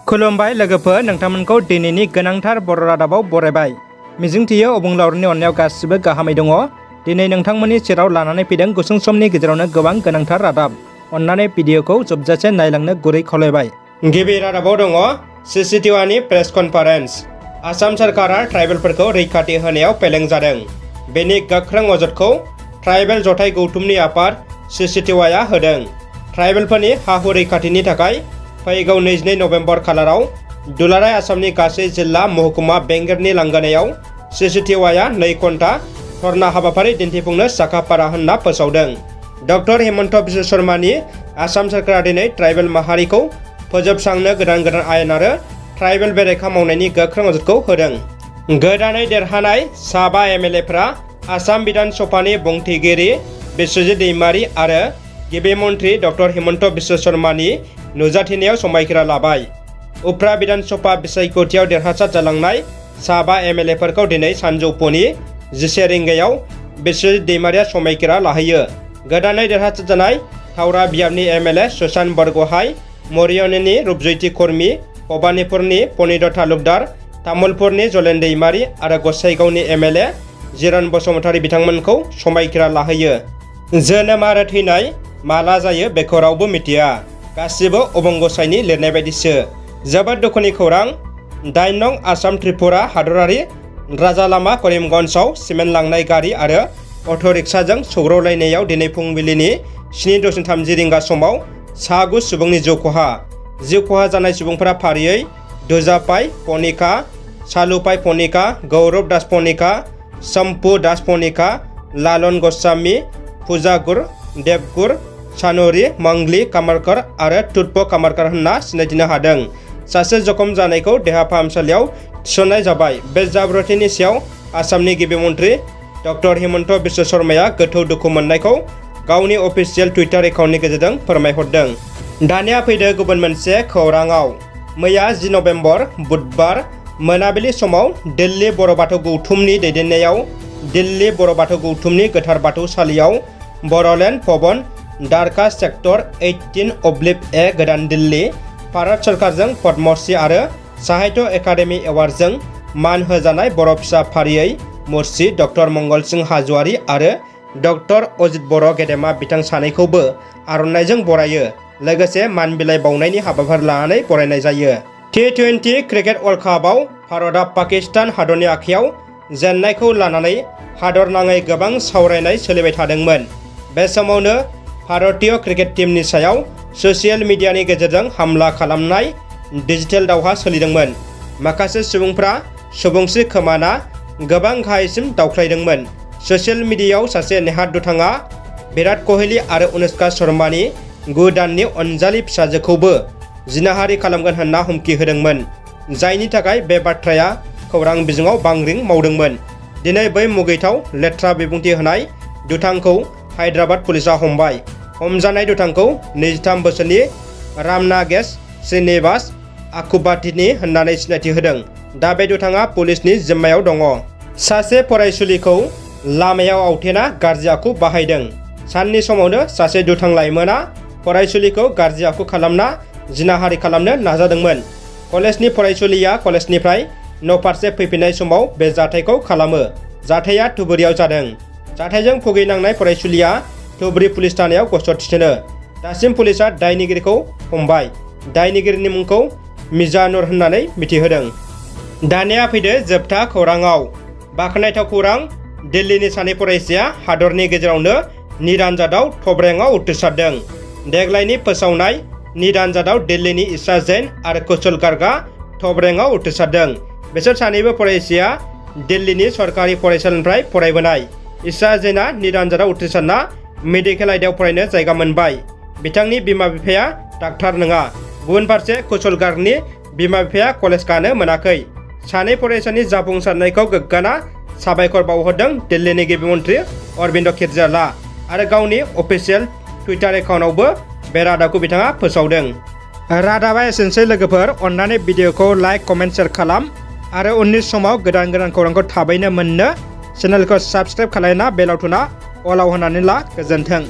खुलुमबाय लोगोफोर, नोंथांमोनखौ दिनैनि गोनांथार बर' रादाबाव बरायबाय। मिजिंथियो अबुंलावरिनि अननायाव गासिबो गाहामै दङ। दिनै नोंथांमोननि सेराव लानानै फैदों गुसुं समनि गेजेरावनो गोबां गोनांथार रादाब। अन्नानै भिडिअखौ जोबजासे नायलांनो गुरै खावलायबाय। गिबि रादाबाव दङ सिसिटिवानि प्रेस कनफारेन्स। आसाम सरकारा ट्राइबेलफोरखौ रैखाथि होनायाव फेलें जादों। बेनि गोख्रों अजदखौ ट्राइबेल जथाय गौथुमनि आफाद सिसिटिवाया होदों। ट्राइबेलफोरनि हा-हु रैखाथिनि थाखाय फैगौ 22 नभेम्बर खालाराव दुलाराय आसामनि गासै जिल्ला महकुमा बेंगिरनि लांगोनायाव सिसिटिवाया 2 घन्टा धरना हाबाफारि दिन्थिफुंनो साखाफारा होनना फोसावदों। डक्टर हिमन्त बिश्व शर्मानि आसाम सरकारा दिनै ट्राइबेल माहारिखौ फोजोबस्रांनो गोदान आयेन आरो ट्राइबेल बेरेखा मावनायनि गोख्रों अजदखौ होदों। गोदानै देरहानाय साबा एमएलएफोरा आसाम बिधान सभानि बुंथिगिरि बिश्वजित दैमारी आरो गिबि मन्थ्रि डक्टर हिमन्त बिश्व शर्मानि नुजाथिनायाव समायखिरा लाबाय। उफ्रा बिधान सभा बिसायख'थियाव देरहासार जालांनाय साबा एमएलएफोरखौ दिनै सानजौफुनि 11 रिंगायाव बिश्वजित दैमारीया समायखिरा लाहैयो। गोदानै देरहासार जानाय थावरा बियाबनि एमएलए सुशांत बरगहाइ, मरियनीनि रुपजयती खर्मी, भबानिपुरनि पनिद्र तालुकदार, तामुलपुरनि जलेन दैमारी आरो गसाइगावनि एमएलए जिरन बसुमतारी बिथांमोनखौ समायखिरा लाहैयो। जोनोम आरो थैनाय माला जायो बेखौ रावबो मिथिया, गासिबो अबंगसाइनि लिरनाय बायदिसो। जोबोद दुखुनि खौरां। 8 नं आसाम त्रिपुरा हादरारि राजालामा करिमगन्जआव सिमेन्ट लांनाय गारि आरो अट' रिक्साजों सौग्रावलायनायाव दिनै फुंबिलिनि 7:30 रिंगा समाव सा 9 सुबुंनि जिउ खहा जानाय सुबुंफोरा फारियै दुजापाइ पनिका, सालुपाइ पनिका, गौरब दास पनिका, सम्पु दास पनिका, लालन गस्वामी, फुजागुर, देबगुर, सानुरी, मंगली कामारकर आरो तुर्प कामारकर होनना सिनायथिनो हादों। सासे जखम जानायखौ देहा फाहामसालियाव थिसननाय जाबाय। बे जाब्रबथायनि सायाव आसामनि गिबि मन्थ्रि डक्टर हिमन्त बिश्व शर्माया गोथौ दुखु मोननायखौ गावनि अफिसियेल टुइटार एकाउन्टनि गेजेरजों फोरमायहरदों। दानिया फैदो गुबुन मोनसे खौराङाव। मैया 10 नभेम्बर बुधबार मोनाबिलि समाव दिल्ली बर' बाथौ गौथुमनि दैदेननायाव दिल्ली बर' बाथौ गौथुमनि गोथार बाथौसालियाव बर'लेण्ड भवन दारखा सेक्टर 18/ए गोदान दिल्ली भारत सरकारजों पद्मश्री आरो साहित्य एकाडेमि एवार्डजों मान होजानाय बर' फिसा फारियै मुर्सि डक्टर मंगल सिंह हाज'वारि आरो डक्टर अजित बर' गेदेमा बिथां सानैखौबो आर'नाइजों बरायो। लोगोसे मान बिलाइ बावनायनि हाबाफारि लानानै बरायनाय जायो। T20 क्रिकेट वर्ल्ड कापआव भारतआ पाकिस्तान हादरनि आखायाव जेननायखौ लानानै हादरनाङै गोबां सावरायनाय सोलिबाय थादोंमोन। बे समावनो भारतीय क्रिकेट टीमनि सायाव ससियेल मिडियानि गेजेरजों हामला खालामनाय डिजिटेल दावहा सोलिदोंमोन। माखासे सुबुंफ्रा सुबुंस्रि खोमाना गोबां गाहायसिम दावख्लायदोंमोन। ससियेल मिडियायाव सासे नेहाद दुथाङा विराट क'हली आरो अनुष्का शर्मानि 9 दाननि अनजालि फिसाजोखौबो जिनाहारि खालामगोन होनना हुमखि होदोंमोन, जायनि थाखाय बे बाथ्राया खौरां बिजोङाव बांग्रिं मावदोंमोन। दिनै बै मुगैथाव लेथ्रा बिबुंथि होनाय दुथांखौ हायद्राबाद पुलिसा हमबाय। हमजानाय दुथांखौ 23 बोसोरनि रामनागेश श्रीनिवास आकुबाटिनि होननानै सिनायथि होदों। दा बे दुथाङा पुलिसनि जिम्मायाव दङ। सासे फरायसुलिखौ लामायाव आवथेना गाज्रि आखु बाहायदों। साननि समावनो सासे दुथां लाइमोना फरायसुलिखौ गाज्रि आखु खालामना जिनाहारि खालामनो नाजादोंमोन। कलेजनि फरायसुलिया कलेजनिफ्राय न'फारसे फैफिननाय समाव बे जाथायखौ खालामो। जाथाया धुबुरीयाव जादों। जाथायजों भुगिनांनाय फरायसुलिया धुबुरी पुलिस थानायाव गसर थिसनो। दासिम पुलिसा दायनिगिरिखौ हमबाय। दायनिगिरिनि मुंखौ मिजानुर होननानै मिथिहोदों। दानिया फैदो जोबथा खौराङाव। बाख्नायथाव खौरां, दिल्लीनि सानै फरायसाया हादरनि गेजेरावनो नीट आनजादाव टप रेंकआव उथ्रिसारदों। देग्लायनि फोसावनाय नीट आनजादाव दिल्लीनि इशा जैन आरो कुशल गार्गआ टप रेंकआव उथ्रिसारदों। बिसोर सानैबो फरायसाया दिल्लीनि सरकारि फरायसालिनिफ्राय फरायबोनाय। इशा जैनआ नीट आनजादाव उथ्रिसारना मेडिकेल आयदायाव फरायनो जायगा मोनबाय। बिथांनि बिमा-बिफाया डाक्टार नङा। गुबुन फारसे कुशल गार्गनि बिमा-बिफाया कलेज गानो मोनाखै। सानै फरायसानि जाफुंसारनायखौ गोग्गाना साबायखर बावहरदों दिल्लीनि गिबि मन्थ्रि अरविन्द केजरीवालआ आरो गावनि अफिसियेल टुइटार एकाउन्टआवबो बे रादाबखौ बिथाङा फोसावदों। रादाबा एसेनोसै लोगोफोर, अन्नानै भिडिअखौ लाइक, कमेन्ट, शेयार खालाम आरो उननि समाव गोदान खौरांखौ थाबैनो मोननो चेनेलखौ साबस्क्राइब खालामना बेल आइकनआ अलाव होनानै ला। गोजोन्थों।